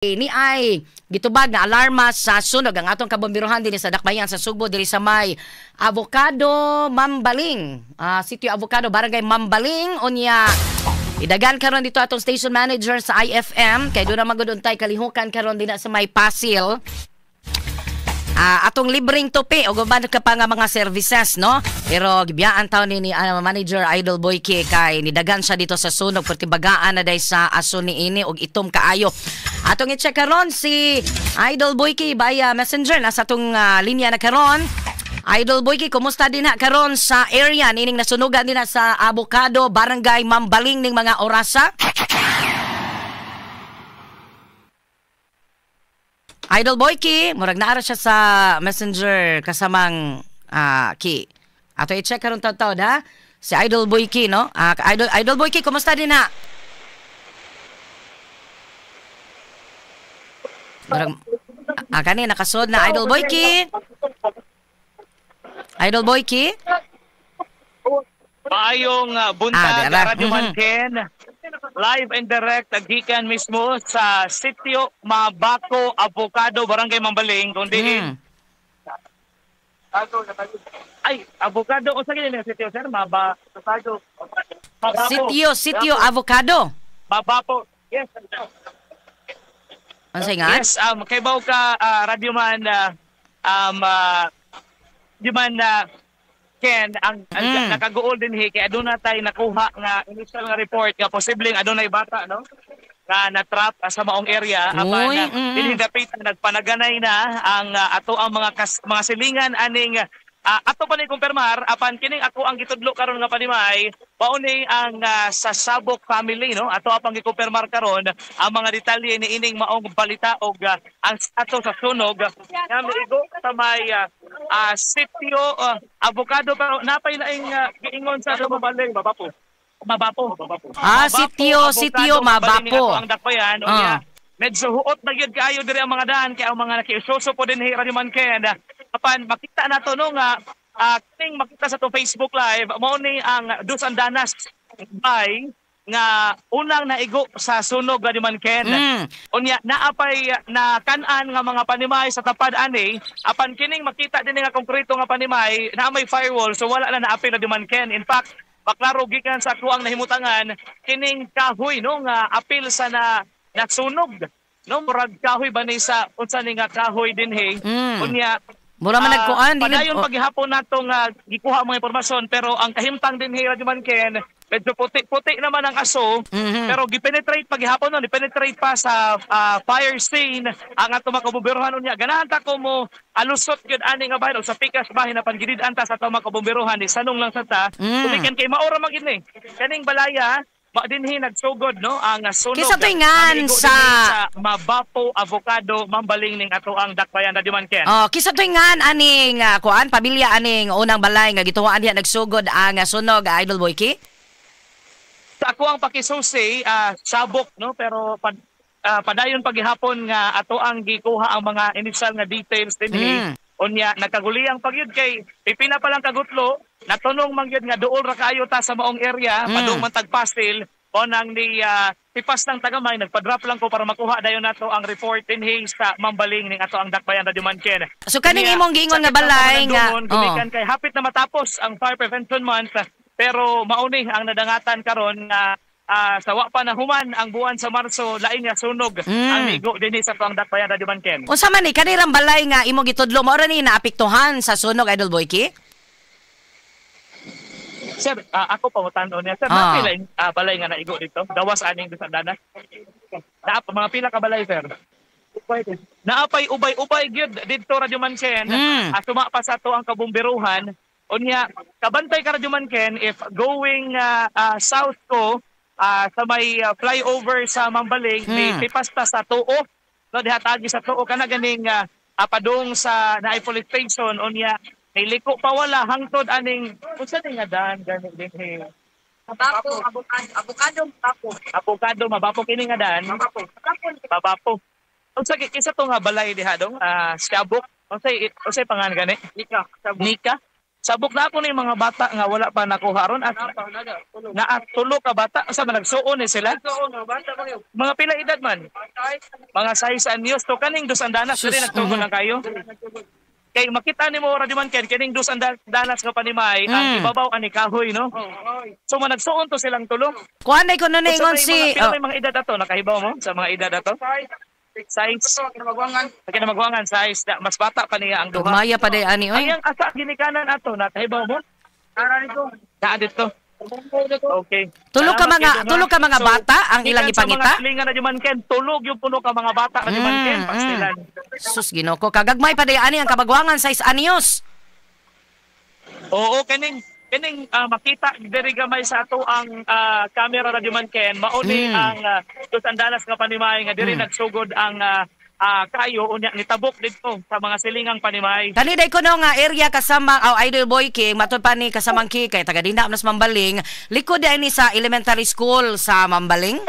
Ni ay gitubag na alarma sa sunog ang atong kabombirohan dinhi sa Dakbayan sa Sugbo, diri sa may Avocado Mambaling. Sitio Avocado, Barangay Mambaling. Unya idagan karon dito atong station manager sa IFM kay doon na magud untay kalihukan karon dinha sa may Pasil. Atong libreng tupi o uban ka pa nga mga services, no? Pero gibiyaan taon ni manager Idol Boyke kay nidagan siya dito sa sunog, pertibagaan na day sa aso ni ini og itom kaayo. Atong i-check karon si Idol Boyke via Messenger, nasa atong linya na karon. Idol Boyke, kumusta din na karon sa area nining nasunugan din na sa Avocado, Barangay Mambaling ning mga orasa? Idol Boyke, murag naara siya sa Messenger kasamang ki. Ato i-check karon taw-taw ha. Si Idol Boyke, no? Idol Boyke, kumusta din na? Murag kani nakasod na Idol Boyke. Idol Boyke. Maayong buntag, Radio Manken. Live and direct, gikan mismo sa Sitio Mabaco, Avocado, Barangay Mambaling. Kundi ay, Avocado. O sa gini na sitio, sir? Mabako. Sitio Avocado. Mabapo. Yes. Ano sa nga? Yes, kay baw ka, Radio Man, di man Ken, ang nakaguol din hi kay aduna tay nakuha nga initial nga report nga posibleng adunay bata, no, nga na-trap sa maong area. Apan dinhi dapita nagpanaganay na ang ato ang mga mga silingan aning ato pa ni kumpirmar. Apan kining ako ang gitudlo karon nga panimay mao ni ang sa Sabok family, no? Ato apang gikumpirmar karon ang mga detalye ni ining maong balita og ang ato sa sunog nga miigo sa may sitio Avocado, pero napay laing giingon sa Mambaling. Mabapo. Mabapo. Sitio Sitio Mabapo ang dakbayan. Unya medyo huot na gyud kaayo diri ang mga daan kay ang mga nakiusoso po dinhi, Radio Manken. Apan makita nato, no, nga kining makita sa to Facebook Live mao ni ang Dos Andanas bay nga unang naigo sa sunog, Radio Manken. Unya naapay na kan-an nga mga panimay sa tapad ani, apan kining makita dinhi nga konkreto nga panimay na may firewall, so wala na naapil, Radio Manken. In fact, maklaro gikan sa akuang nahimutangan kining kahoy, no, nga apil sa na nasunog, no, murag kahoy ba ni sa unsa ni nga kahoy dinhi. Unya mura man nagkuan padayon paghihapon nato nga gikuha mga impormasyon, pero ang kahimtang dinhi, Radio Manken, medyo puti-puti naman ang aso, pero gipenetrate paghihapon, no, gipenetrate pa sa fire scene ang ato mga kabomberohan. Unya ganahan ta ko mo alusot gyud ani nga bahin og sa pikas bahin apan gidid-an ta sa ato mga kabomberohan, sanong lang sa ta tumikan kay maura man gid ni kaning balaya ba dinhi nagsugod, no, ang sunog. Kisa tuingan sa Mabapo, Avocado, Mambaling ning ato ang dakbayan, Radio Manken. Oh, kisa tuingan aning kuan pamilya aning unang balay nga gituwaan diha nagsugod ang sunog, Idol Boyke? Sa ako ang pakisusi, sabok, no, pero padayon paghihapon nga ato ang gikuha ang mga initial nga details dinhi. Unya nagkaguliyang pagyud kay pipila pa lang kagutlo natunong man gyud nga duol ra kaayo ta sa maong area, padung man tag Pastil o nang ni pipas ng tagamay, nagpa-drop lang ko para makuha dayon nato ang report dinhi sa Mambaling ning ato ang dakbayan, Radio Manken. So kaning imong giingon nga balay nga gumikan kay hapit na matapos ang Fire Prevention Month, pero mauni ang nadangatan karon nga sa wa pa na human ang buwan sa Marso, laing nga sunog ang migo dinhi sa tuang dakbayan, Radio Manken. Unsa man ni kanirang balay nga imong gitudlo mao ra ni naapektuhan sa sunog, Idol Boyke? Sir, ako pangutan-on niya. Sir, napila balay nga naigo dito? Gawas aning Dos Andanas? Mga pila ka balay, sir? Naapay ubay-ubay gyud didto, Radio Manken. Suma pa sa ato ang kabomberuhan. Unya, kabantay ka, Radio Manken, if going south ko sa may flyover sa Mambaling, may pipasta sa tuo. No, diha tagi sa tuo kana ganing padung sa naay police station. Unya, niliko pa wala hangtod aning unsa ni nga daan gani dinhi? Mabapo, avocado, mabapo. Avocado, mabapo kini nga daan. Mabapo. Mabapo. Unsa kinsa to nga balay diha dong? Sabok. Unsay pangan gani? Nika. Nika. Sabok na ako ni mga bata nga wala pa nakuha ron at naa tulo ka bata sa nagsuon ni sila. Mga pila edad man? Mga 6 anyos to kaning dos andanas Sus, diri nagtugon lang kayo. Kay makita nimo, Radyo Man Ken, kining dos andanas nga panimay ang ibabaw ani kahoy, no. So managsuon to silang tulo. Kuan na ko no Unsa ningon may si mga, pila oh, may mga edad ato, nakahibaw mo sa mga edad ato? Size. Kinamagwangan size da, mas bata pa niya ang duha. Maya pa day ani oy. Ay, ang asa ginikanan ato, nakahibaw mo? Naa dito. Okay. Tulo ka Salamat mga kay Dong, tulo ha. ka mga So, bata ang ilang gikan sa ipangita. mga silingan na Juman Ken, tulog yung puno ka mga bata na Juman Ken, pastilan. Sus, Ginoo ko, kagagmay pa day ani ang kabagwangan 6 anyos. Oo, kaning kaning makita diri gamay sa ato ang camera, Radio Man Ken, mao ni ang dos andanas nga panimay nga diri nagsugod ang kayo unya nitabok didto sa mga silingang panimay. Kani day kuno nga area kasama aw Idol Boy King, matud pa ni kasamang Ki kay taga dinha man sa Mambaling, likod day ni sa elementary school sa Mambaling.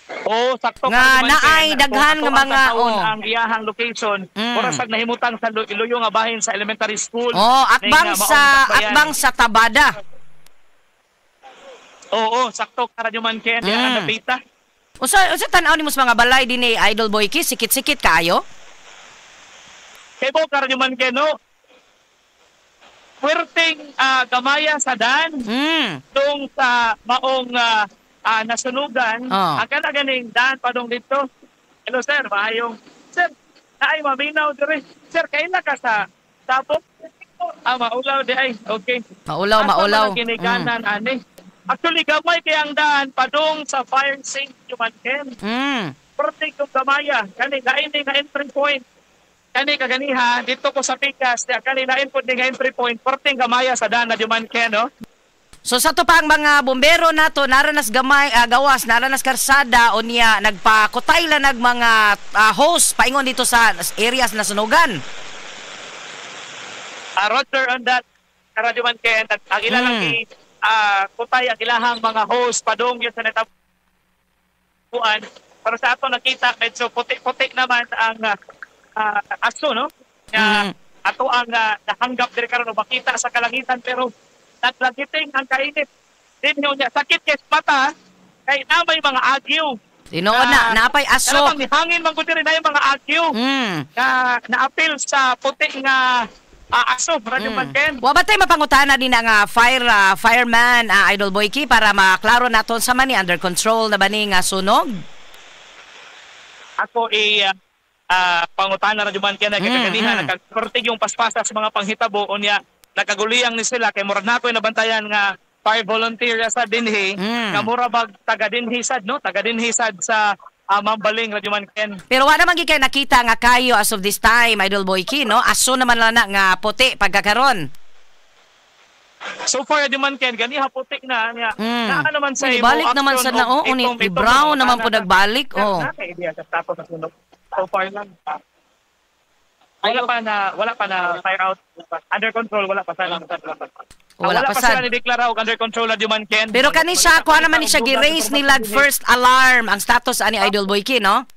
Oo, sakto Nga ka naman, naay Ken. daghan Kung nga ato ang mga, tan-awon oh. ang iyahang location, mura sag nahimutang sa luyo nga bahin sa elementary school. Oh, akbang Ning, maong sa dakbayan. akbang sa Tabada. Oo, sakto ka, Radyo Man Ken, diha ang napita. Unsa unsa tan-aw nimo sa mga balay dinhi, Idol Boy King, sikit-sikit kaayo? Kay mo ka, Radyo Man Ken, no? Puwerteng gamaya sa dan tung sa maong nasunugan. Oh. Ang kana ganing daan padong dito. Hello sir, maayong. Sir, naay maminaw dire. Sir, kaila ka sa tapok? Ah, maulaw di ay. Okay. Maulaw, Asa maulaw. man ang ginikanan ani? Actually, gamay kay ang daan padung sa fire safe human Ken. Puwerte kong gamaya. Kani lain ni nga entry point. Kani kaganiha dito ko sa pikas, di kani lain pod ni nga entry point. Puwerteng gamaya sa daan na Juman Ken, no? So sa to pa ang mga bombero nato naranas gamay gawas naranas karsada unya nagpakutay la nag mga hose paingon dito sa areas na sunugan. Roger on that, Radyo Man Ken, at ang ilang kutay ang ilahang mga hose padung yun sa natabuan. Pero sa ato nakita, medyo puti-puti naman ang aso, no? Nga ato ang nahanggap diri karon o makita sa kalangitan pero naglagiting ang kainit. Din niya sakit kay sa mata kay na may mga agyo. Tinuod na napay aso. Kanang nihangin man gud diri na yung mga agyo nga naapil sa puti nga aso, Radyo Man Ken. Wa ba tay mapangutana din na nga fireman, Idol Boyki, para maklaro naton sa man ni under control na ba ni nga sunog? Ako i pangutana, Radyo Man Ken, kagaganihan nagkapertig yung paspasa sa mga panghitabo unya nakaguliyang ni sila kay murag na ako'y nabantayan nga fire volunteer sa dinhi nga mura bag taga dinhi sad, no, taga dinhi sad sa Mambaling, Radyo Man Ken. Pero wa naman gyud kay nakita nga kayo as of this time, Idol Boyki, no? Aso naman lang na nga puti pagkakaron. So far, Radyo Man Ken, ganiha puti na niya. Naa naman sa Uni, imo balik naman action sa na og oh, uni, itong- itong brown mga naman po tanan. nagbalik, oh. Na idea sa tapos sa sunog. So far lang. Wala pa na fire out, under control, wala pa sana. Wala Wala pa pa sad. sila ni deklara og under control na Duman Ken. Pero kani siya, kuha naman ni siya gi-raise nila first alarm ang status ani, Idol Boyki, no?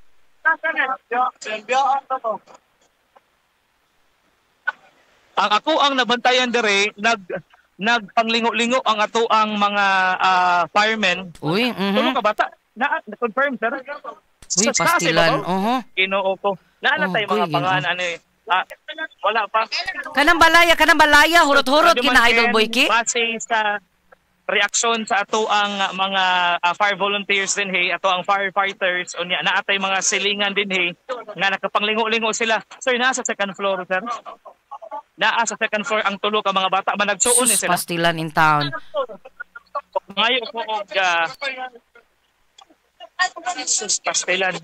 Ang ako ang nabantayan dire nag nagpanglingo-lingo ang ato ang mga firemen. Uy, Tulo ka bata. Na confirm, sir. Uy, Sa taas, eh, pastilan. ba? Oho. Ginoo ko. Naa na Oh, tay mga kuy, pangan Ginoo. ano eh. Ah, wala pa. Kanang balaya, hurot-hurot Radyo kina Idol Man Ken, Boyki. base sa reaksyon sa ato ang mga fire volunteers din hey, ato ang firefighters unya naatay mga silingan din hey nga nakapanglingo-lingo sila. Sir, naa sa second floor, sir. Naa sa second floor ang tulo ka mga bata managsuon ni Sus, sila. pastilan in town. Ngayo ko og sus, pastilan.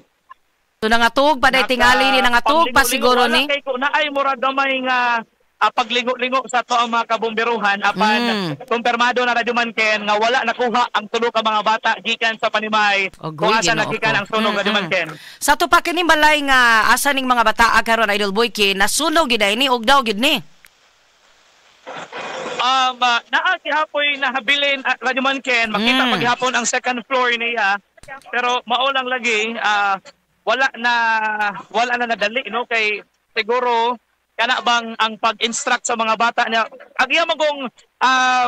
So nangatug pa day tingali ni nangatug pa siguro ni. Wala kay ko naay mura gamay nga paglingo-lingo sa ato ang mga kabomberuhan apan kumpirmado na, Radyo Man Ken, nga wala nakuha ang tulo ka mga bata gikan sa panimay Agoy, kung asa Ginoo nagikan ko. ang sunog, Radyo Man Ken. Sa to pa kini balay nga asa ning mga bata karon, Idol Boyki, nasunog gid ay ni og daw gid ni. Naa gihapoy nahabilin, Radyo Man Ken, makita paghapon ang second floor niya pero mao lang lagi wala na nadali, no, kay siguro Kana bang ang pag-instruct sa mga bata niya, ang iya magong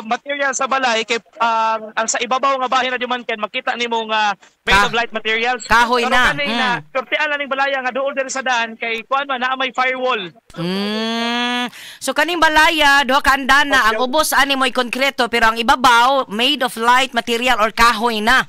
material sa balay kay ang sa ibabaw nga bahin na man ken makita nimo nga made of light materials. Kahoy pero na. Kani na kurtian na ning balaya nga duol diri sa daan kay kuan man naa may firewall. So kaning balaya duha ka andana, ang ubos ani mo'y konkreto pero ang ibabaw made of light material or kahoy na.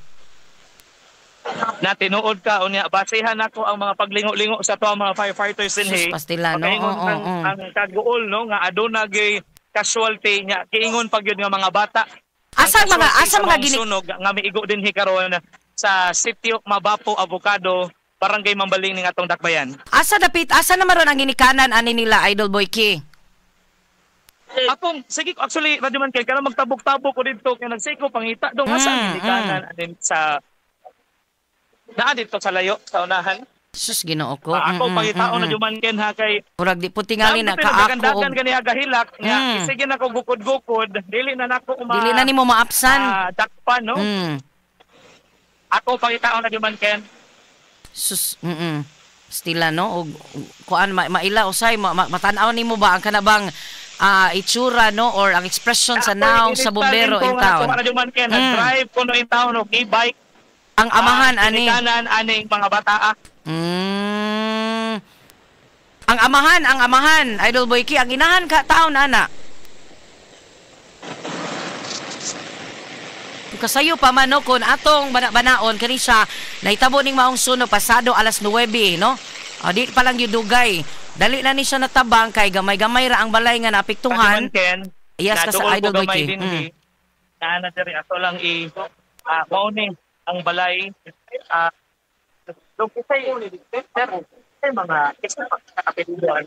Na tinuod ka unya basehan nako ang mga paglingo-lingo sa to ang mga firefighters dinhi. Pastila, no? Oo, ang kaguol no nga aduna gyud casualty nya giingon pag yun nga mga bata. Asa mga asa mga gini sunog nga miigo dinhi karon sa Sitio Mabapo Avocado, Barangay Mambaling ning atong Dakbayan. Asa dapit asa na maron ang ginikanan ani nila, Idol Boyki? Akong sige actually radyo man kay kana magtabok-tabok ko didto kay nagsiko pangita dong asa ang ginikanan anin sa naa dito sa layo sa unahan. Sus, Ginoo ko. Ako pangitaon na juman ken ha kay murag di putingali na kaako og gani gahilak nya sige na ko gukod-gukod dili na nako ma dili na nimo maapsan dakpan no. Ako pangitaon na juman ken. Sus, Stila no og kuan maila usay matan-aw nimo ba ang kanabang itsura no or ang expression sa naong sa bombero in town. Ako juman ken drive kuno in town og e-bike. Ang amahan ani kanan aning mga bata. Ang amahan Idol Boyki, ang inahan ka taon ana. Kasayo pa man no kun atong bana-banaon kani siya nahitabo ning maong sunog pasado alas 9 no. Di pa lang yudugay. Dali na ni siya natabang kay gamay-gamay ra ang balay nga naapektuhan. Yes ka sa Idol Boyki. Naa na diri ato lang i mao ni ang balay kisay sir mga kisay kapeliduan.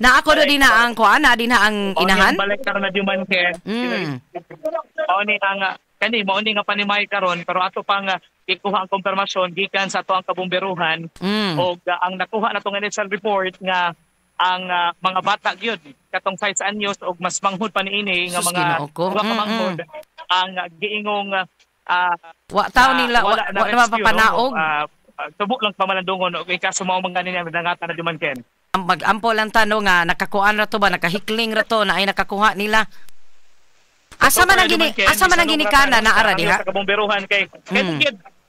Na ako do din na ang kuan na din na ang inahan. Balik karon na juman ken. Mao ni ang kani mao ni nga panimay karon pero ato pang ikuha ang kumpirmasyon gikan sa ato ang kabomberuhan og ang nakuha na tong initial report nga ang mga bata gyud katong 6 anyos og mas manghud pa niini nga mga manghud ang giingong wa taw nila wa na mapapanaog. Tubo lang pamalandungon og ikaso mao man gani ang dangatan na juman ken. Mag-ampo lang tano nga nakakuan ra to ba nakahikling ra to na ay nakakuha nila. Asa man ang gini asa man ang ginikanan na ara diha sa kabomberuhan kay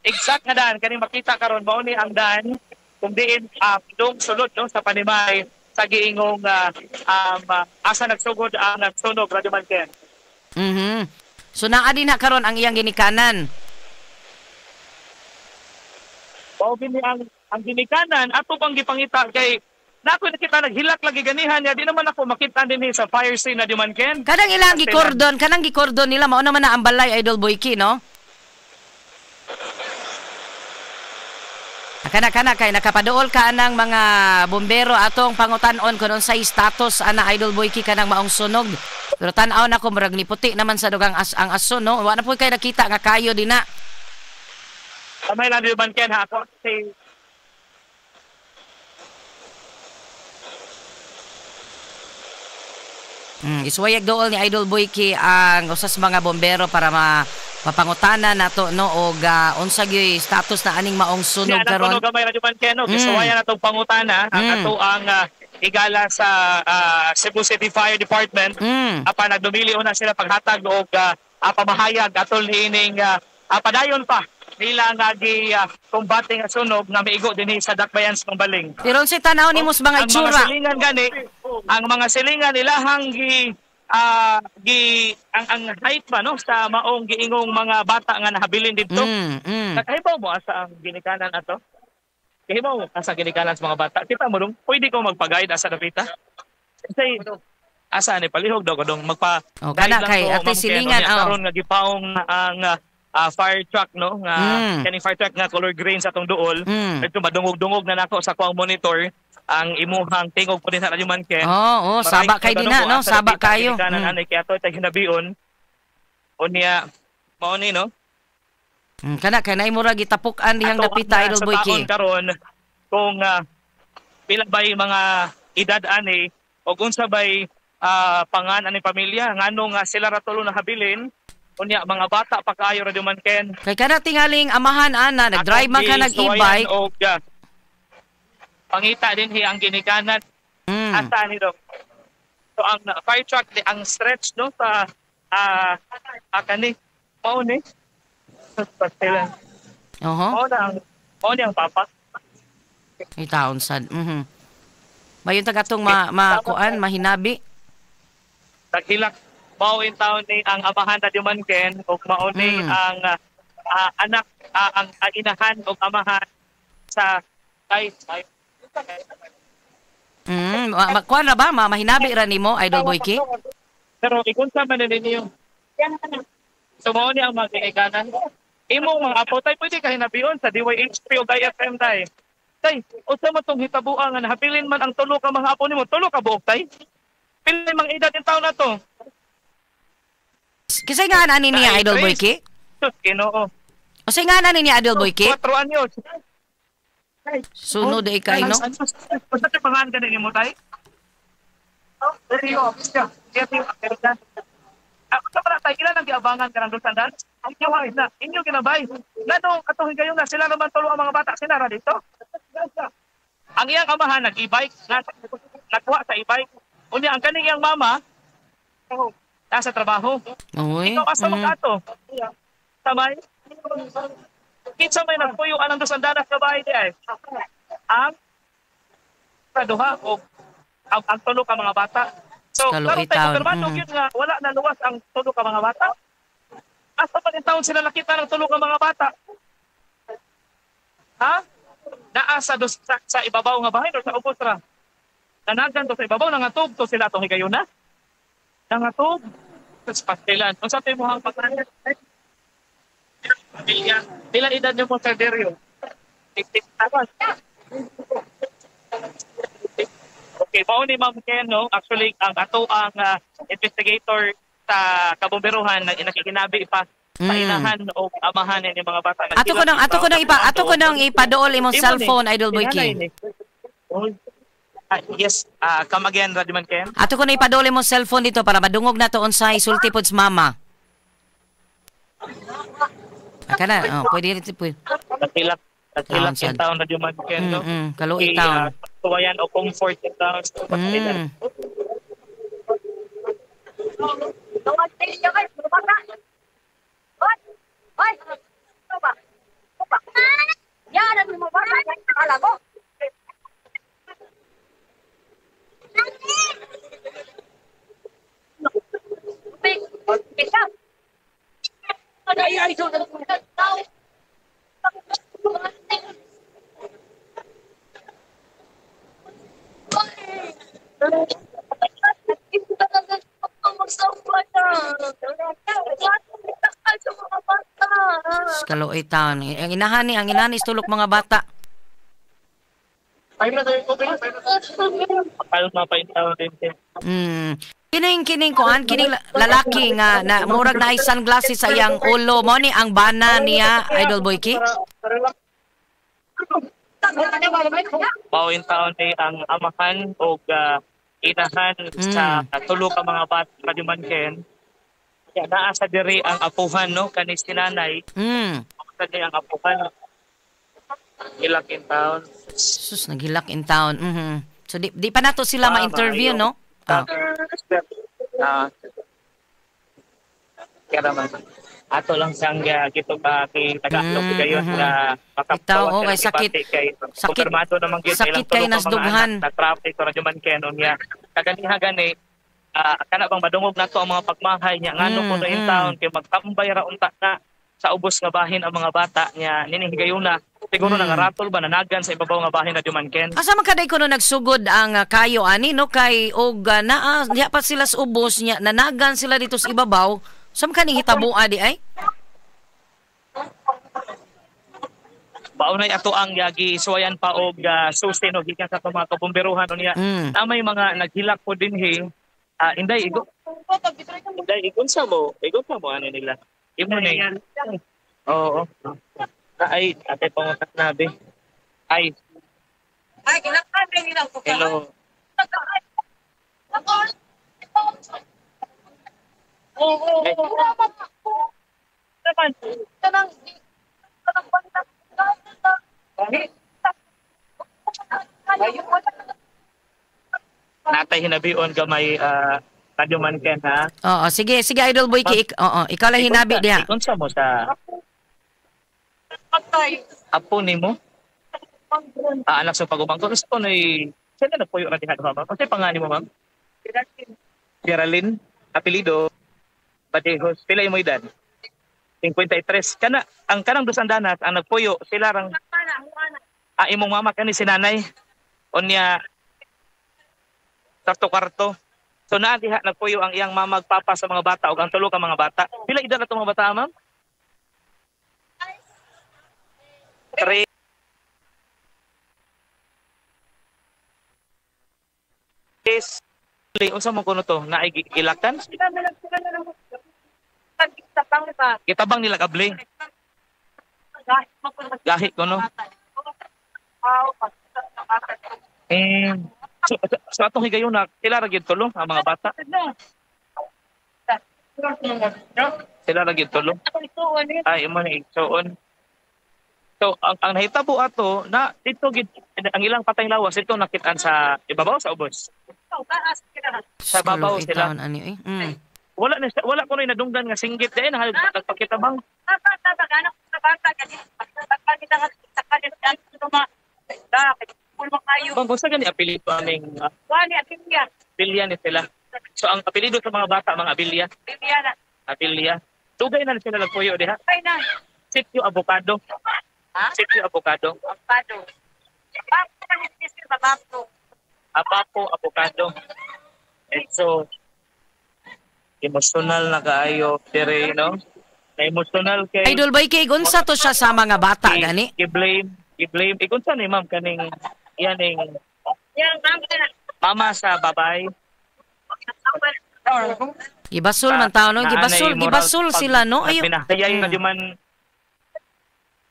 exact nga daan kaning makita karon mao ni ang daan kung diin dong sulod no sa panimay sa giingong asa nagsugod ang nagsunog radyo man ken. So naa din na karon ang iyang ginikanan. Mao gini ang ginikanan ato pang gipangita kay nako nakita naghilak lagi ganihan niya di naman ako makita dinhi sa fire scene na di man ken. Kanang ilang gikordon, kanang gikordon nila mao naman na ang balay Idol Boyki no. Kana kana kay nakapaduol ka anang mga bombero atong pangutan-on kun unsay status ana Idol Boyki kanang maong sunog. Pero tan-aw nako murag niputi naman sa dugang ang aso no. Wa na pud kay nakita nga kayo dinha. Kamay lang di man ken ha ako say Isuwayag dool ni Idol Boyki ang usas mga bombero para mapangutana nato no og unsa gyud status na aning maong sunog karon. Siya gamay ra man ken no gisuwayan natong pangutana ang ato ang igala sa Cebu City Fire Department. Apan nagdumili una sila paghatag og pamahayag atol niining padayon pa nila nga gi kumbate nga sunog nga miigo dinhi sa Dakbayan sa Mambaling. Pero unsay tan-aw nimo sa mga itsura? Ang mga silingan gani, ang mga silingan ilahang gi ang height ba no sa maong giingong mga bata nga nahabilin didto. Nakahibaw mo asa ang ginikanan ato? Kahibaw mo asa ginikanan sa mga bata? Kita mo dong, pwede ko magpa-guide asa dapita. Say asa ni palihog daw ko dong magpa kana kay ate silingan karon nga gipaong ang fire truck no nga kaning fire truck nga color green sa atong duol. Ito madungog-dungog na nako sa kuang monitor ang imuhang tingog po din sa radyo man ken. Oo, saba kay dinha no, saba kayo. Anay kay ato tay hinabion. Unya mao ni no. Kana kay naay murag gitapok-an dihang dapita Idol Boyki. Karon kung pila bay mga edad ani og unsa bay pangan ani pamilya ngano nga sila ra tulo nahabilin. Unya mga bata pa kaayo, Radyo Man Ken. Kay kada tingaling amahan ana nag-drive man ka Akong nag gisuwayan e-bike. og pangita din hi ang ginikanan. Asa ni dong. So ang fire truck di ang stretch no sa kani mao ni. Pastilan. Oho. Mao ni ang papa. Itaon sad. Mayon ta katong ma, ma kuan mahinabi. Naghilak mao in taon ni ang amahan, Radyo Man Ken, ug mao ni ang anak, ang inahan ug amahan sa ay, ay. Kuan ra ba? Mahinabi ra nimo, Idol Boyki? Pero ikunsa man ni ninyo. So mao ni ang mga ginikanan. Imong mga apo tay, pwede ka hinabion sa DYHP o IFM tay. Tay, unsa man tong hitabuan nga nahabilin man ang tulo ka mga apo nimo? Tulo ka buok tay? Pila mang edad in taon na to? Kisay nga ani niya, Ay, Idol Chris. Boyki? Sus, Ginoo. Usay nga ani niya, Idol Boyki? 4 anyos. Sunod ay kay no. Basta kay pangalan ka nimo tay? Ako sa para tay, ilan ang giabangan karang doon sandal? Ang inyo na, inyo ginabay. Ngano katong higayon na sila naman tulo ang mga bata sila ra dito. Ang iyang amahan nag-e-bike, nagkuha sa e-bike. Unya ang kaning iyang mama nasa trabaho. Uy. Ikaw asa man ato? Samay? Kinsa may nagpuyo anang dos andanas ka bahay di ay? Ang duha o ang tulo ka mga bata. So, Kaluoy karon tayo taon. kumpirmado gyud nga wala na luwas ang tulo ka mga bata. Asa pa taon sila nakita ng tulo ka mga bata? Ha? Naa sa, dos, sa ibabaw nga bahay o sa ubos ra? Nanagan to sa ibabaw, nangatog to sila atong higayuna. Nangatog. Tapos pastilan. Unsa to imong pagkanan? Pamilya. Pila edad niyo po, Sir Derio? 67. Okay, mao ni Ma'am Ken, no? Actually, ang ato ang investigator sa kabomberuhan na nakikinabi pa sa inahan o amahan ni mga bata. Ato ko nang ipadool imong cellphone, Idol Boyki. Yes, come again, Radyo Man Ken. Ato ko na ipadool imong cellphone dito para madungog na to unsay sulti pod sa mama. Kana, oh, pwede rin pwede. Naghilak Taon, in taon, Radyo Man Ken, no? Kaluoy taon. Tuwayan o comfort in taon. Kaluoy taon. Ang inahan ni tulok mga bata. Kalma pa in taon din. Kining kuan kining lalaki nga na murag na ay sunglasses sa iyang ulo mo ni ang bana niya, Idol Boyki. Mao in taon ni ang amahan og inahan sa tulo ka mga bata, Radyo Man Ken. Kaya naa sa diri ang apuhan, no, kani si nanay. Kani ang apuhan. Hilak in town. Sus, naghilak in town. So di pa nato sila ma-interview, no? Kaya naman. Ato lang siyang gito pa kay taga-ato gayon nga Itaw, oh, kay sakit. Kay Sakit. kumpirmado naman gyud Sakit ilang kay tulo ka mga nasdughan. anak na traffic Radyo Man Ken unya. Kaganiha gani kana bang madungog nato ang mga pagmahay niya ngano kuno in town kay magtambay ra unta na sa ubos nga bahin ang mga bata niya nining higayuna siguro nangaratol ba nanagan sa ibabaw nga bahin, Radyo Man Ken. Asa man kaday kuno nagsugod ang kayo ani no kay og naa diha pa sila sa ubos niya nanagan sila dito sa ibabaw. Sa man kaning hitaboa di ay? Baunay ato ang gisuwayan pa og susi no gikan sa mga kabomberuhan unya. Na may mga naghilak po dinhi. Inday igo. Inday igon sa mo, ano nila. Imo ni. Oo. Ay, ate pangutak na be. Ay. Ay, kinakain nila ko. Hello. tay hinabion gamay, Radyo Man Ken, ha. Oo, sige, sige, Idol Boyki. Oo, ikaw lang hinabi diha. Ikunsa mo sa apo nimo? Ah, anak sa pagumangkon. Gusto ko na'y saan na nagpuyo ra diha, ma'am? Kasi pangalan mo, ma'am? Geraldine, apelyido Badejos. Pila imo edad? 53. Kana ang kanang dos andanas ang nagpuyo sila rang imong mama kani si nanay. Unya karto-karto. So naa diha nagpuyo ang iyang mama ug papa sa mga bata ug ang tulo ka mga bata. Pila edad na itong mga bata, ma'am? 3. Unsa man kuno to? Naay gilakan? Gitabang nila kable. Gahi kuno. So atong higayon na sila ra gyud tulo ang mga bata. Sila ra gyud tulo. Ay, imo ni igsuon. So ang nahitabo ato na dito gid ang ilang patay lawas ito nakitaan sa ibabaw sa ubos. Sa babaw sila. Ani, eh. Wala na wala ko nadunggan nga singgit dai na nagpakitabang. Bang kung sa gani apelyido aming Abilia ni sila. So ang apelyido sa mga bata mga Abilia. Abilia. Dugay na sila nagpuyo diha. Sitio Avocado. Sitio Avocado. Apapo Avocado. And so emotional na kaayo dire, no? Na emotional kay Idol Boyki, unsa to siya sa mga bata gani? I-blame. Ikunsa ni ma'am kaning iyaning mama sa babay. Gibasol man tao, no? Gibasol, gibasol sila, no? Ayo. Pinahayay na di man.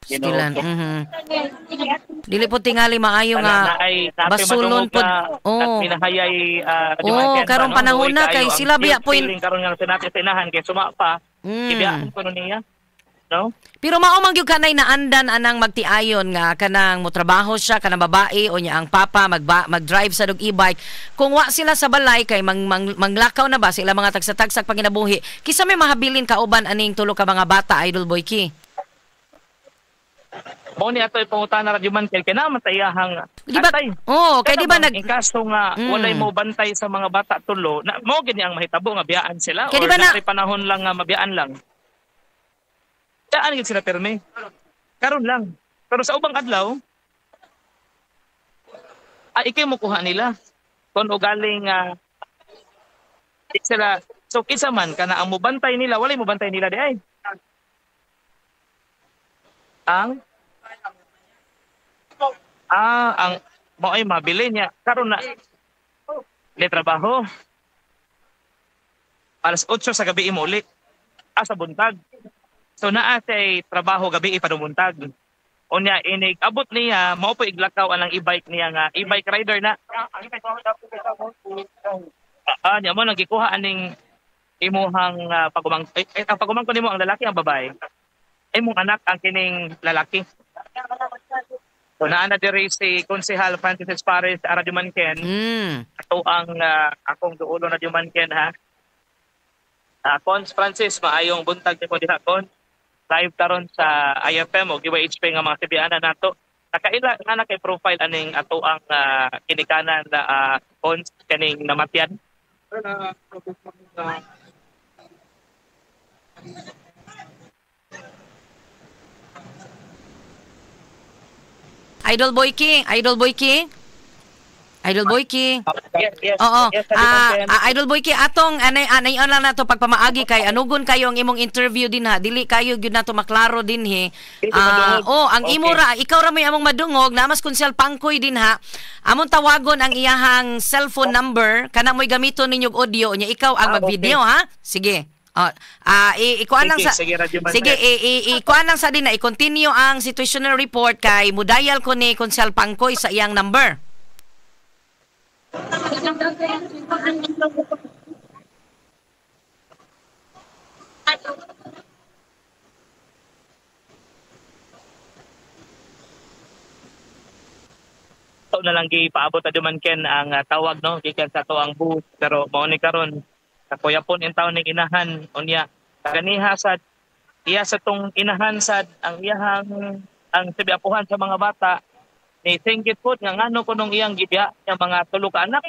Sila. Dili po tingali maayo nga basulon pod. Oh. Pinahayay oh, karon panahon na kay sila biya po karon nga sinati sinahan kay suma pa. Ibiyaan kuno niya. No? Pero mao man gyud kanay naandan anang magtiayon nga kanang motrabaho siya kanang babae o niya ang papa mag-drive sa dog e-bike. Kung wa sila sa balay kay manglakaw na ba sila mga tagsa-tagsak panginabuhi. Kisa may mahabilin kauban aning tulo ka mga bata, Idol Boyki. Mao ni ato ipangutana Radyo Man kay kina man tayahang atay. Oh, kay di ba nag inkaso nga walay mo bantay sa mga bata tulo, na mao gid ang mahitabo nga biyaan sila or na panahon lang nga mabiyaan lang. Daan gid sila perme. Karon lang. Pero sa ubang adlaw ikay mo kuha nila. Kon ugaling sila, so kinsa man kana ang mobantay nila, walay mobantay nila di ay. Ang ang mo ay mabili niya karon na le trabaho alas 8 sa gabi imo uli sa buntag. So naa say trabaho gabi ipadumuntag. Unya inig abot niya mao po iglakaw anang e-bike niya nga e-bike rider na. Niya mo nang gikuha aning imuhang pagumang ang pagumangkon nimo ang lalaki ang babae. Imong anak ang kining lalaki. So naa na diri si Konsehal Francis Pares Radyo Man Ken. Ato ang akong duolo na Radyo Man Ken, ha. Cons Francis, maayong buntag nimo diha, Con. Live karon sa IFM o GYHP nga mga sibianan nato. Nakaila nga na kay profile aning ato ang kinikanan na Cons kaning namatyan. Idol Boyki, Idol Boyki. Idol Boyki. Yes, yes. Oo. Yes, Idol Boyki, atong anay lang nato pagpamaagi kay anugon kayo ang imong interview din ha. Dili kayo gyud nato maklaro din he. Oh, ang imo ra, ikaw ra may among madungog, namas Konsehal Pangkoy din ha. Among tawagon ang iyahang cellphone number kana mo'y gamiton ninyo og audio nya ikaw ang mag-video ha. Sige. Ikuan lang sa sige, ikuan lang sa din na i-continue ang situational report kay mudayal ko ni Konsehal Pangkoy sa iyang number. na lang gipaabot Radyo Ken ang tawag, no, gikan sa ato ang booth, pero mao ni karon kakuyapon in taon ning inahan. Unya kaganiha sad iya sa tong inahan sad ang iyahang ang sabi apuhan sa mga bata ni singgit pod nga ngano kunong iyang gibiya ang mga tulo ka anak.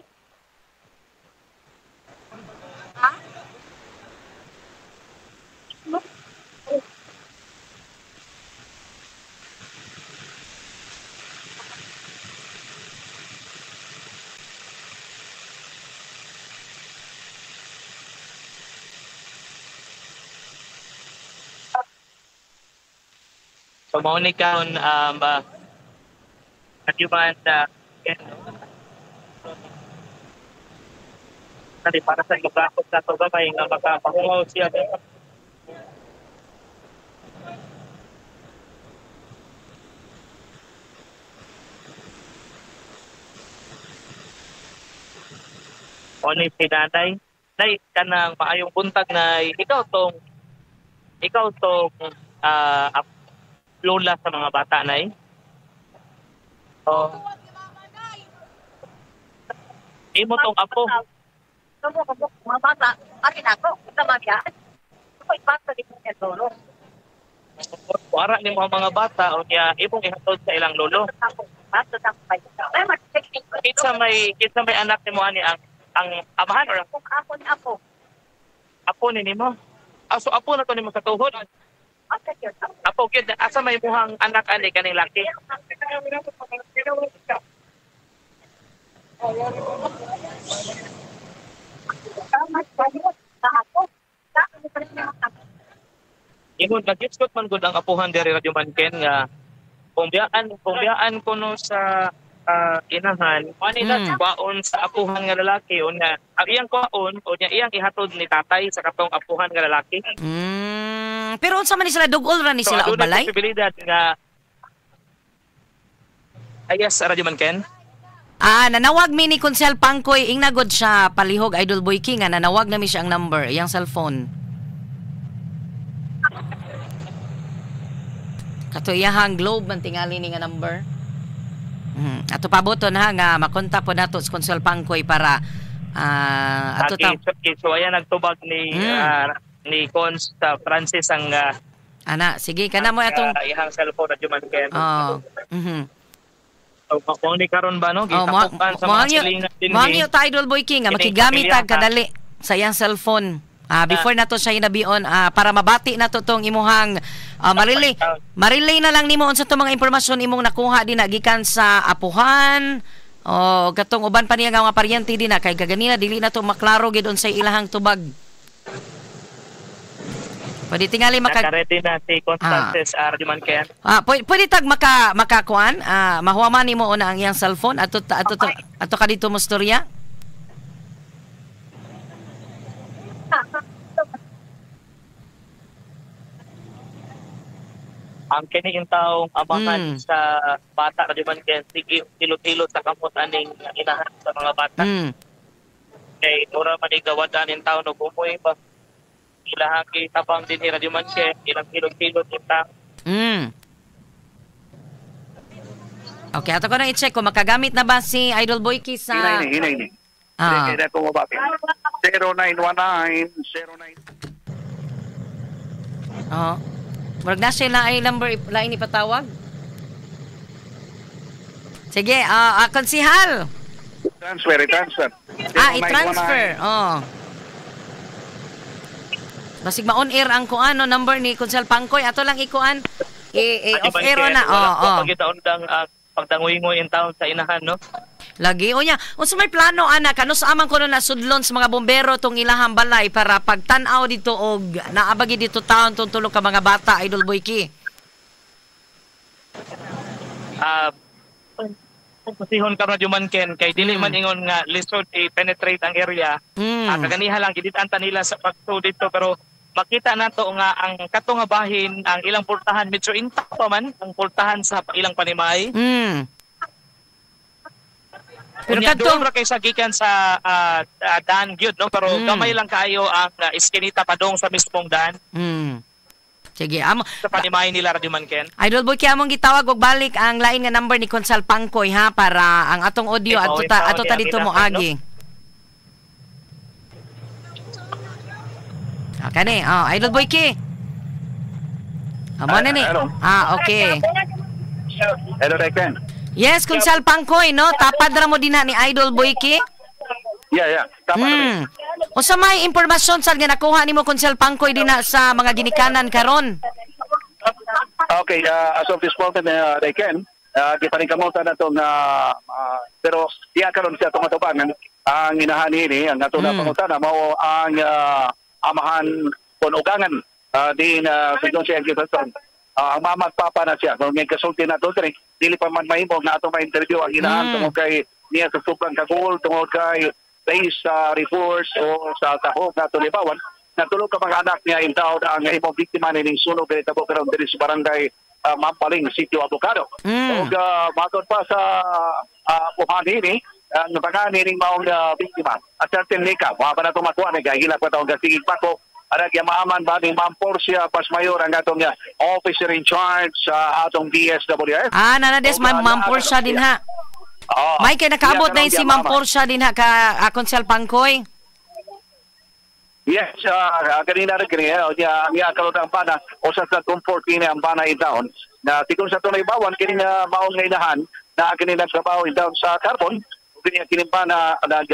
So mao ni karon Radyo Man kani para sa gabakot sa ato gamay nga makapahungaw siya. O ni si nanay, nay kanang maayong buntag nay, ikaw tong lola sa mga bata nay. Oh. Imo tong apo. Kamu mga bata, akin ako, tama siya. Ako ipasa di mo lolo. Para nimo ang mga bata unya imong ihatod sa ilang lolo. Kinsa may anak nimo ani ang amahan or apo ni apo? Apo ni nimo? Ah, so apo na to nimo sa tuhod? Apo gyud, asa may muhang anak ani kaning laki? Ingon nag-isgot man gud ang apuhan diri Radyo Man Ken nga kung biyaan kuno sa inahan, kwaon sa apuhan nga lalaki unya ang iyang kwaon unya iyang ihatod ni tatay sa katong apuhan nga lalaki. Pero unsa man ni sila dugol ra ni so, sila og balay? Posibilidad nga yes, Radyo Man Ken. Ah, nanawag mi ni Konsel Pangkoy, ingnagod siya palihog Idol Boy King nga nanawag na mi siya ang number, iyang cellphone. Kato iyahang Globe man tingali ni nga number. Ato paboton ha nga makontak po nato sa Konsel Pangkoy para ato ta. So ayan nagtubag ni ni Cons Francis ang ana sige kana mo atong iyang cellphone Radyo Man Ken. Oh. So, kung ni karon ba no gitapukan sa mga silingan din. Mo ta Idol Boy King nga makigamit tag kadali sa iyang cellphone. Before nato siya hinabion para mabati nato tong imuhang marilay na lang nimo unsa tong mga impormasyon imong nakuha din gikan sa apuhan o katong uban pa niya nga mga paryente din na kay kaganina dili na to maklaro gid unsay ilahang tubag. Pwede tingali maka ready na si Constantes Radyo Man Ken. Pwede tag makakuan, mahuwaman nimo una ang iyang cellphone ato ka dito mo storya. Ang kini yung taong amahan sa bata Radyo Man Ken, sige hilot-hilot sa kamot aning inahan sa mga bata. Kay mura man igawadan yung tao no bumoy ba. Ilahang kitabang din ni Radyo Man Ken, ilang hilot-hilot yung tao. Okay, ato ko na i-check kung makagamit na ba si Idol Boyki sa... Hinay. Hinay ko mabati. 0919 09. Oh. Murag na siya lain number lain ipatawag. Sige, konsihal. Transfer. I-transfer. Oh. Basig ma-on air ang kuan no number ni Konsel Pangkoy ato lang ikuan. I off air na. Oo. Pagitaon ang pagdangoy-ngoy in taon sa inahan no. Lagi o niya. Unsa may plano ana kano sa amang kuno na sudlon sa mga bombero tong ilahang balay para pagtan-aw dito og naabagi dito taon tong tulo ka mga bata Idol Boyki. Pasihon ka Radyo Man Ken kay dili man ingon nga lisod i-penetrate ang area. Kaganiha lang gidit-an ta nila sa pagtu dito pero makita nato nga ang kato nga bahin ang ilang pultahan medyo intact pa man ang pultahan sa ilang panimay. Pero kadtong ra kay sa gikan sa daan gyud no pero gamay lang kaayo ang iskinita padong sa mismong daan. Sige, amo. Sa panimahin nila, Radyo Man Ken. Idol Boy, kaya among gitawag og balik ang lain nga number ni Konsehal Pangkoy ha, para ang atong audio Ikaw, ato ta ikaw, ato ta di dito akin mo na, agi. Ah, kani, oh, Idol Boy Ki. Amo na ni. Hello. Ah, okay. Hello, Ken. Yes, Konsehal Pangkoy, no? Tapad ra mo dinha ni Idol Boy Ki. Yeah. Tama na. Unsa may impormasyon sa nga nakuha nimo, Konsehal Pangkoy, dinha sa mga ginikanan karon? Okay, as of this moment, Ken, gipaningkamutan na itong, pero diya karon siya itong atubangan, ang inahan ini, ang ato na pangutana, mao ang amahan kon ugangan din uh, siya gibaton. Ang mama at papa na siya. Kung ngay kasulti na ito, dili pa man mahimo nga ato ma-interview ang inahan tungod kay niya sa sobrang kagul, tungod kay based sa reports o sa tahog na tulibawan, natulog ka mga anak niya in taon ang imong biktima nining sunog kay tabo karon diri sa barangay Mampaling, Sitio Avocado. Ug matod pa sa uh, ini ang uh, ning maong biktima. A certain Nika, wa pa na ito makuha ni gahila pa taong gasigig pako. Arag yamaaman ba ni Ma'am Porcia Pasmayor ang atong officer in charge sa atong DSWF. Ah, nanades Og, Ma'am Ma'am Portia din ha. Oo. May kay nakaabot Iya, na karon si Ma'am giyamaaman. Portia din ha ka Konsehal Pangkoy. Yes, kanina rin kanina, niya niya karon ang bana o sa comfort kini ang bana in town. Na tikon sa tunay bawan kini nga maong nga inahan na kini nagtrabaho in town sa carbon, ug kini kini bana nag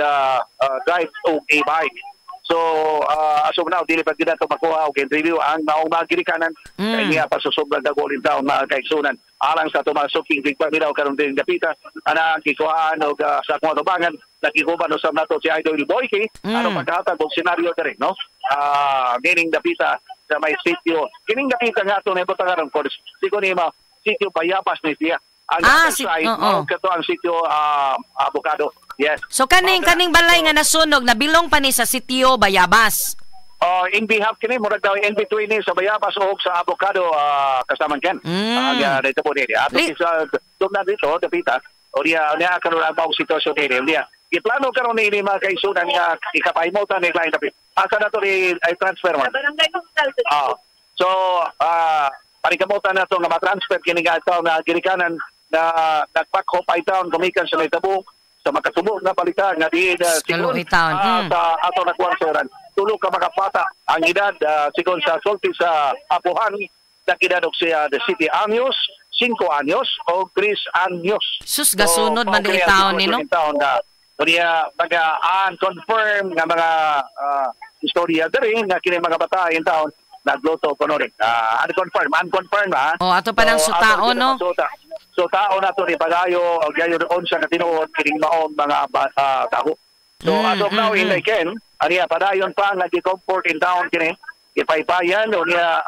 drive og a bike. So, as of now, dili pa gid nato makuha og interview ang maong mga ginikanan kay niya pa sa sobrang dagol in town, mga kaigsunan. Alang sa ato mga suking tigpaminaw karon din dapita, ana ang gikuhaan og sa akong atubangan, nakikuban usab nato si Idol Boyke ano paghatag og senaryo diri, no, kining dapita sa may sitio, kining dapita nga ato na ibutang karon course siko ni ma sitio Bayabas ni siya ang Ah, other side oo. mao kato ang sitio Avocado, yes. So kaning kaning balay nga nasunog nabilong pa ni sa Sitio Bayabas. Oh, in behalf kini murag daw in between ni sa Bayabas o sa Avocado, kasaman Ken. Ang dito po nini. Ato sa tugna dito dapita. O niya niya karon ang maong sitwasyon nini. Niya giplano karon ni mga kaisunan nga ikapahimutan ni client dapit. Asa na to ni ay transfer man. Barangay Hospital. Ah. So, paningkamutan na to nga ma-transfer kini nga itaw na ginikanan na nagpakhop ay taon gumikan sa nahitabo sa makasubo nga balita nga di Kaluoy taon. Sa ato nakuha sa oran. Tulo ka mga bata ang edad sigon sa sulti sa apuhan nakidad og siya the city anyos, 5 anyos o 3 anyos. Sus, gasunod man mao di kini ang taon ni, no? sitwasyon in taon na niya mga unconfirmed nga mga istorya diri nga kini mga bata in taon nagluto kuno rin. Unconfirmed, unconfirmed ha. Oh, ato pa ng sutaon, ato no? Suta. So tao na to ni pagayo og gayon unsa ka tinuod kining maong mga tao. So as of now in Ken, aniya padayon pa nga gi-comfort in town kini gipaypayan o niya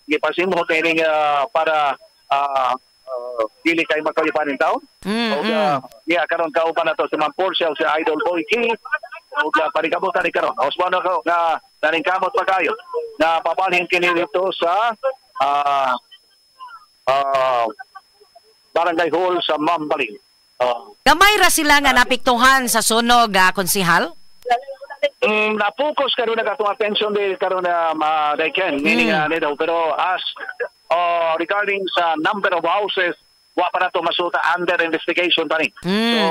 gipasimhot ini para dili kay makalipan in town. Og niya karon kauban na to si Ma'am Portia o si Idol Boy King ug paningkamutan ni karon. Osman ako nga naningkamot pa kayo na pabalhin kini dito sa Barangay Hall sa Mambaling. Gamay ra sila nga napiktuhan sa sunog, konsihal? Na-focus karon na katong attention di karon na ma they can meaning nito, pero as regarding sa number of houses, wa pa na to masuta, under investigation pa ni. So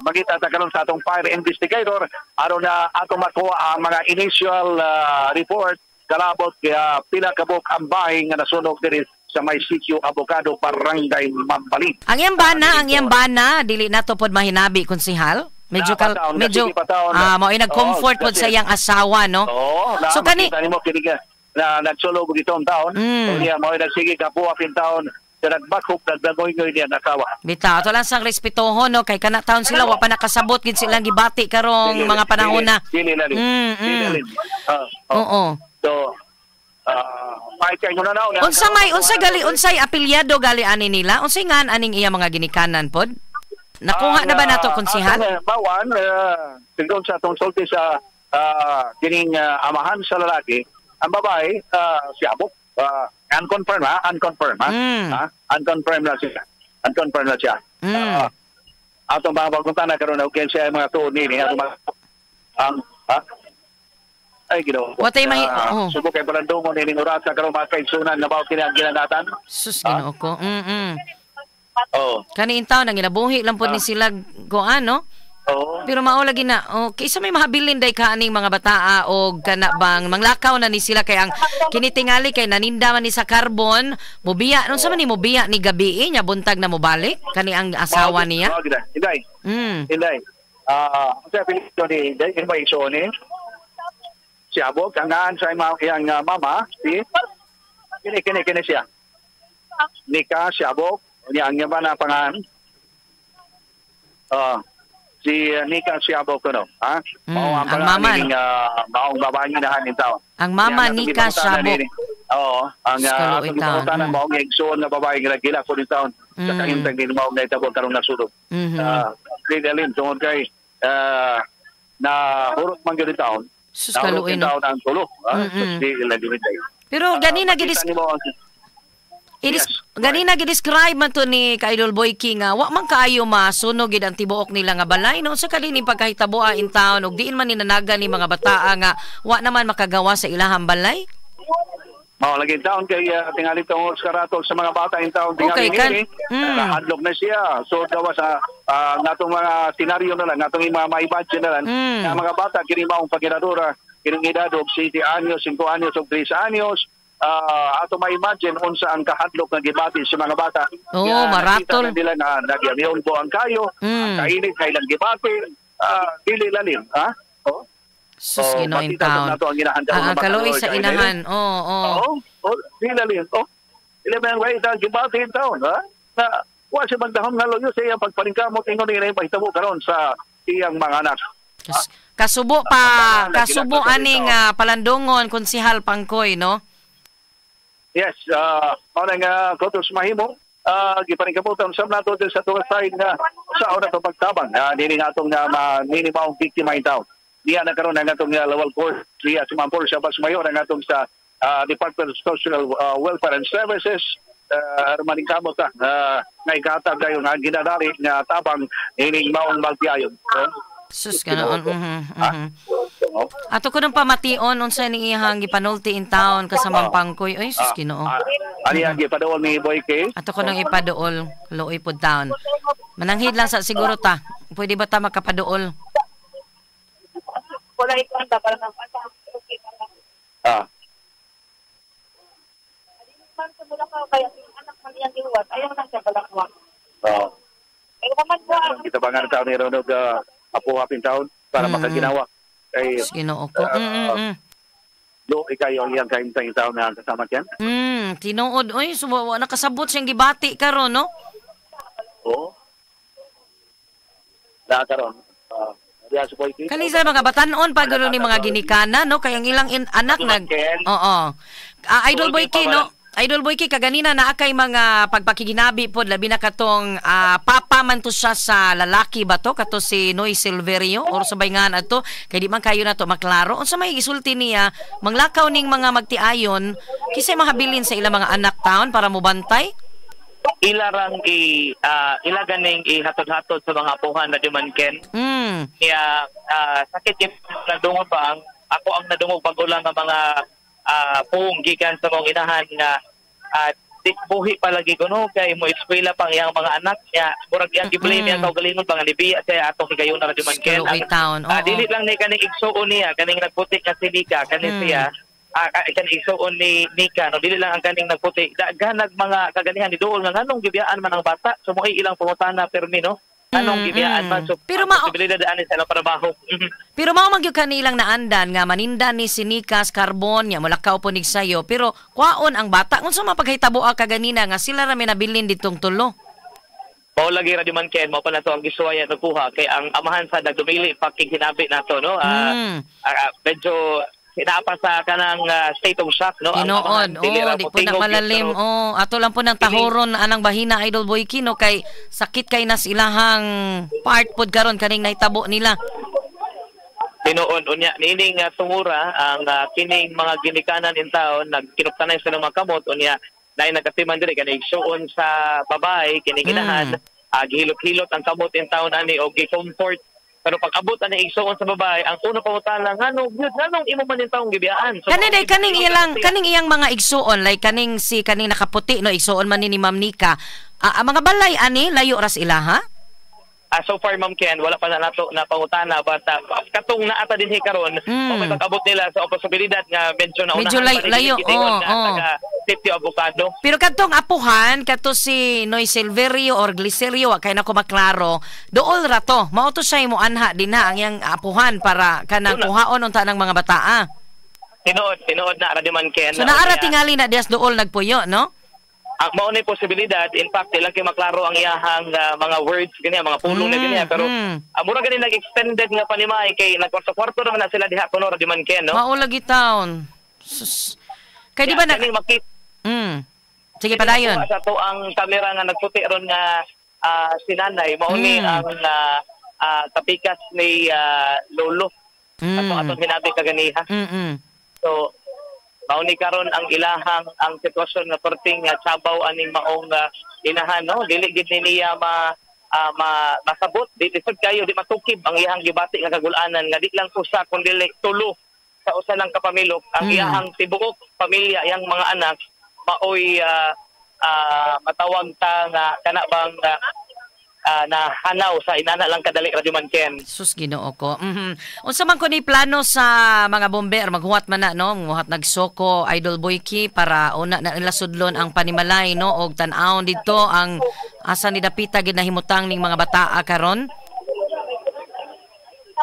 makita ta karon sa atong fire investigator aron na atong makuha ang mga initial report kalabot kaya pila kabuk ang bahay nga nasunog diri sa may sitio Avocado, Barangay Mambaling. Ang iyang bana, ang iyang bana, dili na to pod mahinabi, konsihal. Medyo Na, kal pataon, medyo sige, pataon. Mao ay nag-comfort Oo, pod sa iyang asawa, no? Oo, na So, makita nimo kini ka na nagsulog og itong taon. Niya mao nagsige kapuha pin taon sa nagbakhop nagdangoy-ngoy niya asawa. Bitaw, ato lang sang respetuhon, no, kay kana taon sila wa pa nakasabot gid silang gibati karong mga panahon na. Dili na rin. Dili rin. Oh. Oo. So, kahit kayo na na. Unsa may unsa gali unsay apelyado gali ani nila? Unsay ngan aning iya mga ginikanan pod? Nakuha na ba nato, konsihal? Atong, bawan, tingkol sa atong sulti sa kining amahan sa lalaki, ang babae, si Abok, unconfirmed ha, unconfirmed ha, ha? Unconfirmed na siya. Unconfirmed na siya. Atong mga pagpunta na karon og siya mga tuod nini atong mga ang ha? Ay, Ginoo. Watay oh. Subo kay palandungon ining orasa karon mga kaigsunan nga mao kini ang ginanatan. Sus, Ginoo ko. Oo. Kani in taon ang ginabuhi lang pod ni sila goan, no? Oo. Pero mao lagi na, oh, kaysa may mahabilin day kaaning mga bataa og kana bang manglakaw na ni sila kay ang kinitingali kay naninda man ni sa carbon, mobiya, unsa man ni mobiya ni gabi nya buntag na mobalik kani ang asawa niya. Mao gid. Inday. Inday. Sa apelyido ni Inday, ini ba igsoon ni? Si Abog, ang ngaan sa iyang mama, si kini kini kini siya. Nika si Abog, niya ang iyang na pangan. Si Nika si Abog kuno, ha? Mao ang ang mama, ning maong babae nga nahan taon. Ang mama Niya, Nika Sabok. Oo, ang Kaluoy atong taon. gipangutana maong igsoon nga babae nga nagila ko din taon. Sa kahimtang din maong nahitabo karong nasunog. Dili tungod kay na hurot man gyud taon. Sus, Nahurot kaluoy, in no? taon ang tulo. Sus, di ila dili tayo. Pero ganina Makita nimo Yes. Yes. Ganina gi-describe man to ni Ka-Idol Boyki nga wa man kaayo masunog gid ang tibuok nila nga balay, no, sa kalini pagkahitabo in town ug diin man ninanagan ni mga bataa nga wa naman makagawa sa ilahang balay. Mao lagi taon kay tingali tungod sa karatol sa mga bata in town tingali ni nahadlok na siya. So gawa sa natong mga senaryo na lang, natong mga ma-imagine na lang nga mga bata kini maong pagiradora kining edad og 7 anyos, 5 anyos ug 3 anyos, ato ma-imagine unsa ang kahadlok nga gibati sa mga bata. Oo, Nga maratol. nakita na nila na nagyamyolbo ang kayo, ang kainit kay ilang gibati, dili lalim, ha? Oh. Sus, So, Ginoo in makita town. nato ang ginahandang Ang mga kaluoy sa inahan. Oo, oo. Oo, dili lalim. Oh. Eleven way ta gibati in town, ha? Na wa siya magdahom nga loyo sa iyang pagpaningkamot ingon ni mahitabo karon sa iyang mga anak. Kasubo pa, kasubo aning palandungon konsihal Pangkoy, no? Yes, mao na nga kutos mahimo. Gipaningkamutan sa nato din sa tuwa side nga sa una to pagtabang nini nga atong nini maong biktima in town. Niya na karon ang atong Lawal Court, niya si Ma'am Portia Basmayor ang atong sa Department of Social Welfare and Services, maningkamot ta nga igatag kayo nga ginadali nga tabang ining maong magtiayon. Sus, ganoon. Ato ko nang pamation unsa ning iyang gipanulti in town kasamang Pangkoy. Oy, sus, Ginoo. Ani ang gipaduol ni Boy K? Ato ko nang ipaduol, luoy pod town. Mananghid lang sa siguro ta. Pwede ba ta makapaduol? Wala ikon ba para Man sa mula ka kaya anak man iyang gihuwat ayaw na siya balakwa. Oo. Ay man mo ang Kita bangan taon ni Ronog apuhapin taon para makaginawa. Kay Sus, Ginoo ko. Do ikayo ang iyang kahimtang taon na kasama diyan. Tinuod oy, so, wa nakasabot siyang gibati karon, no? Oo. Na karon. Diya si Boy K. Kani sa mga batanon pa gano'n ni mga ginikana, no? Kay ang ilang anak nag. Oo. Idol Boy K, no? Idol Boy K, kaganina naa kay mga pagpakiginabi pod labi na katong papa man to siya sa lalaki ba to kato si Noy Silverio or sabay nga ato kay di man kayo na to maklaro unsa may gisulti niya manglakaw ning mga magtiayon kisay mahabilin sa ilang mga anak taon para mobantay. Ila rang i ila ganing ihatod-hatod sa mga apuhan na di man Ken. Niya sakit yung nadungog pa ang ako ang nadungog bag-o lang ang mga puong gikan sa mga inahan nga buhi palagi kuno kay mo eskwela pang iyang mga anak niya murag iyang gi-blame iyang kaugalingon pa nga nibiya siya atong higayon na di man Ken. Kaluoy taon. Oo. Dili lang ni kaning igsuon niya kaning nagputi nga si Nika kaning siya kaning igsuon ni Nika, no, dili lang ang kaning nagputi daghan nag mga kaganihan ni duol nga nganong gibiyaan man ang bata, so mo ilang pangutana permi, no, anong gibiyaan man, so Pero posibilidad ani sa ilang trabaho. Pero mao man gyud kanilang naandan nga manindan ni si Nikas Carbon nya mulakaw po nig sayo pero kwaon ang bata unsa man paghitabo kaganina nga sila ra may nabilin ditong tulo. Mao lagi ra di man Ken, mao pa na to ang gisuwayan nagkuha kay ang amahan sa nagdumili pakig hinabi nato, no. Medyo naa sa kanang state of shock, no. Ang amahan, Tinuod, dili oh, ra di mo po na tingog malalim. pero Oh, ato lang po ng tahoron anang bahina Idol Boy Kino kay sakit kay nas ilahang part pod karon kaning nahitabo nila. Tinuod unya niining tungura ang kining mga ginikanan in town nagkinuptanay sa mga kamot unya naay nagkatiman diri kani igsuon sa babae kining inahan, gihilot-hilot ang kamot in town ani og gi-comfort Pero pag abot ani igsuon sa babae, ang una pangutana, "Ngano gyud, nganong imo man yung taong gibiyaan?" So, Kani day kaning ilang kaning iyang mga igsuon, like kaning si kaning nakaputi, no, igsuon man ni Ma'am Nika. Ah, ang mga balay ani layo ras ilaha? Ah, so far, Ma'am Ken, wala pa na nato na pangutana, but katong naata dinhi karon, may pag-abot nila sa posibilidad nga medyo naunahan Medyo pa ni layo, giingon oo, nga oo. taga Sitio Avocado. Pero kadtong apuhan, kadto si Noy Silverio or Glicerio, wa kay na ko maklaro, dool ra to. Mao to siya mo anha din ha ang iyang apuhan para kanang kuhaon unta ng mga bataa. Tinuod, tinuod na ra man, Ken. So naara tingali na dias dool nagpuyo, no? Ang mao ni posibilidad, in fact, ilang kay maklaro ang iyahang mga words ganyan, mga pulong na ganyan, pero mura gani nag-extended nga panimay kay nagkwarto-kwarto naman na sila diha kuno, ra di man, Ken, no? Mao lagi taon. Sus. Kay di ba na Kaning makita Sige, padayon. sa to ang kamera nga nagputi ron nga si nanay, mao ni ang kapikas ni lolo. Ato atong hinabi kaganiha. So mao ni karon ang ilahang ang sitwasyon nga perting nga sabaw aning maong inahan, no? Dili gid ni niya ma masabot, di lisod kayo, di matukib ang iyahang gibati nga kagulanan nga di lang usa kundi tulo sa usa lang kapamilok ang iyahang tibuok pamilya, iyang mga anak, maoy matawag ta nga kana bang nahanaw sa inana lang kadali, Radyo Man Ken. Sus, Ginoo ko. Unsa man ko ni plano sa mga bomber, maghuwat man na, no, maghuwat nagsoko, Idol Boyki, para una na nila sudlon ang panimalay, no, og tan-awon dito ang asa ni dapita gid nahimutang ning mga bataa karon.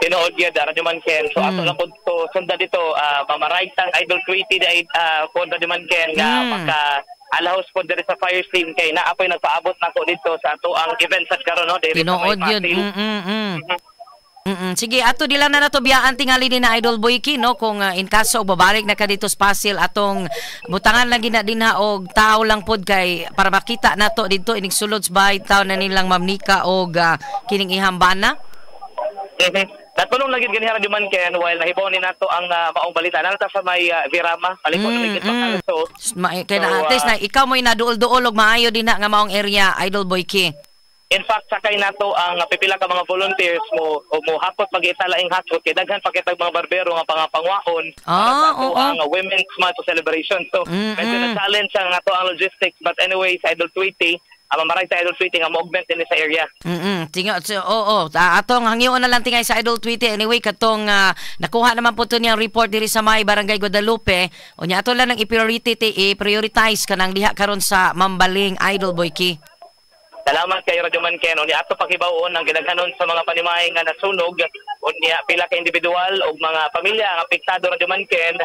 Tinuod gyud, Radyo Man Ken. So ato lang pud to sundan dito, mamaray tang Idol Tweety di pod, Radyo Man Ken, nga maka alahos pod diri sa fire scene kay naa poy nagpaabot nako dito sa ato ang event sa karon, no, diri sa may Tinuod yun. Patil. Sige, ato di lang na nato biyaan tingali ni na Idol Boyki, no, kung in kaso babalik na ka dito sa Pasil, atong butangan lang gina dinha og tao lang pod kay para makita nato didto inig sulod sa bahay taon na nilang Ma'am Nika og kining ihambana. Natulong lagi ganiha, Radyo Man Ken, while nahibaw ni nato ang maong balita. Nalata sa may Virama, paliko na may so, Kay na So, at least na ikaw mo'y naduol-duol og maayo din na nga maong area, Idol Boyki. In fact, sakay nato ang pipila ka mga volunteers mo o mo hakot mag-isa laing hakot kay daghan pa kitag mga barbero nga pangapangwaon para sa ato ang Women's Month celebration. So, medyo na challenge ang ato ang logistics, but anyway, sa Idol Tweety, ang mamaray sa Idol Tweety nga mo-augment din sa area. Tinga so, oo, atong hangyoon na lang tingay sa Idol Tweety anyway katong nakuha naman po to niyang report diri sa may Barangay Guadalupe. Unya ato lang ang i-priority i-prioritize kanang diha karon sa Mambaling, Idol Boyki. Salamat kay Radyo Man Ken. Unya ato pakibaw-on ang gidaghanon sa mga panimay nga nasunog. Unya pila ka individual og mga pamilya ang apektado, Radyo Man Ken.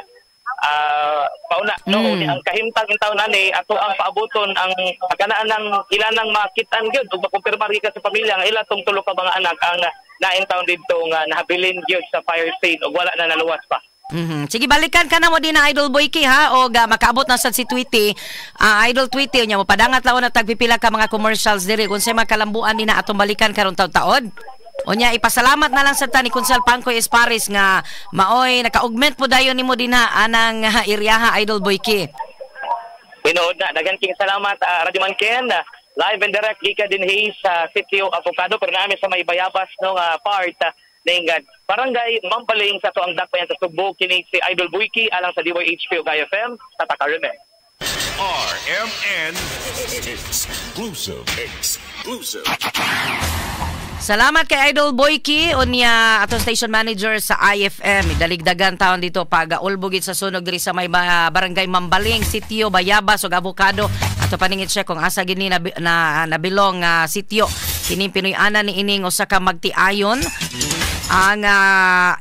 Pauna, no, unya ang kahimtang in taon ani ato ang paabuton ang kanaan ng ilan ang makitan gyud ug makumpirmar gikan sa pamilya nga ila tong tulo ka mga anak ang nain taon didto nga nahabilin gyud sa fire scene ug wala na naluwas pa. Sige, balikan ka na mo din na Idol Boyki ha o makaabot na sad si Tweety. Idol Tweety, unya mo padangat laon na tagpipila ka mga commercials diri kung say makalambuan ni na atong balikan karon taud-taod. Unya ipasalamat na lang sa ta ni Konsehal Pangkoy Esparis nga maoy naka-augment po dayon nimo dinha anang iryaha, Idol Boyki. Tinuod na, daghan king salamat, Radyo Man Ken. Live and direct gikan dinhi sa Sitio Avocado, pero namin sa may Bayabas, no, nga part ning Barangay Mambaling sa atoang Dakbayan sa Sugbo, kini si Idol Buiki alang sa DYHP ug IFM sa Takarime. RMN Exclusive. Exclusive. Salamat kay Idol Boyki, unya atong station manager sa IFM. Daligdagan taon dito pag ulbugit sa sunog diri sa may Barangay Mambaling, Sitio Bayabas ug Avocado. Ato paningit siya kung asa gini na nabilong sitio. Kining Pinoy-anan ni ining usa ka magtiayon. Ang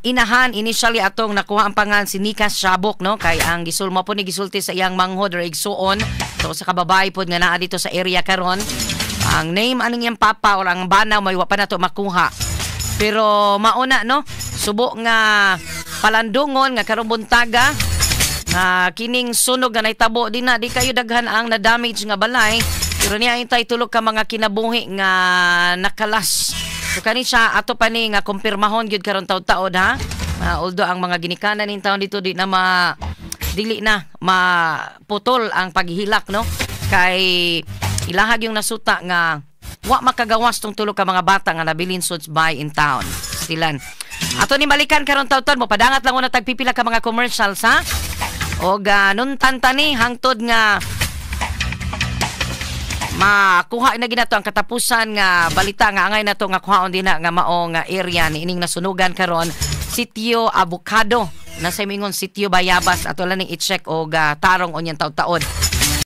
inahan initially atong nakuha ang pangan si Nika Shabok, no, kay ang gisul mo po ni gisulti sa iyang manghod or igsuon, so sa kababae pod nga naa dito sa area karon. Ang name aning iyang papa or ang banaw may wa pa nato makuha, pero mauna, no, subo nga palandungon nga karong buntaga nga kining sunog nga nahitabo din na di kayo daghan ang na-damage nga balay, pero niya intay tulog ka mga kinabuhi nga nakalas. So kani siya ato pa ni nga kumpirmahon gyud karon taud-taod ha. Although ang mga ginikanan ning taon dito di na ma dili na maputol ang paghilak, no, kay ilahag yung nasuta nga Wa makagawas tong tulo ka mga bata nga nabilin sud by in town. Silan. Ato ni balikan karon taw-taw mo padangat lang una tagpipila ka mga commercials ha. Og nuntan tani hangtod nga makuha na ginato ang katapusan nga balita nga angay nato nga kuhaon dinha nga mao nga area ni ining nasunugan karon, Sitio Avocado na sa mingon Sitio Bayabas. Ato lang ning i-check og tarong unyang taud-taod.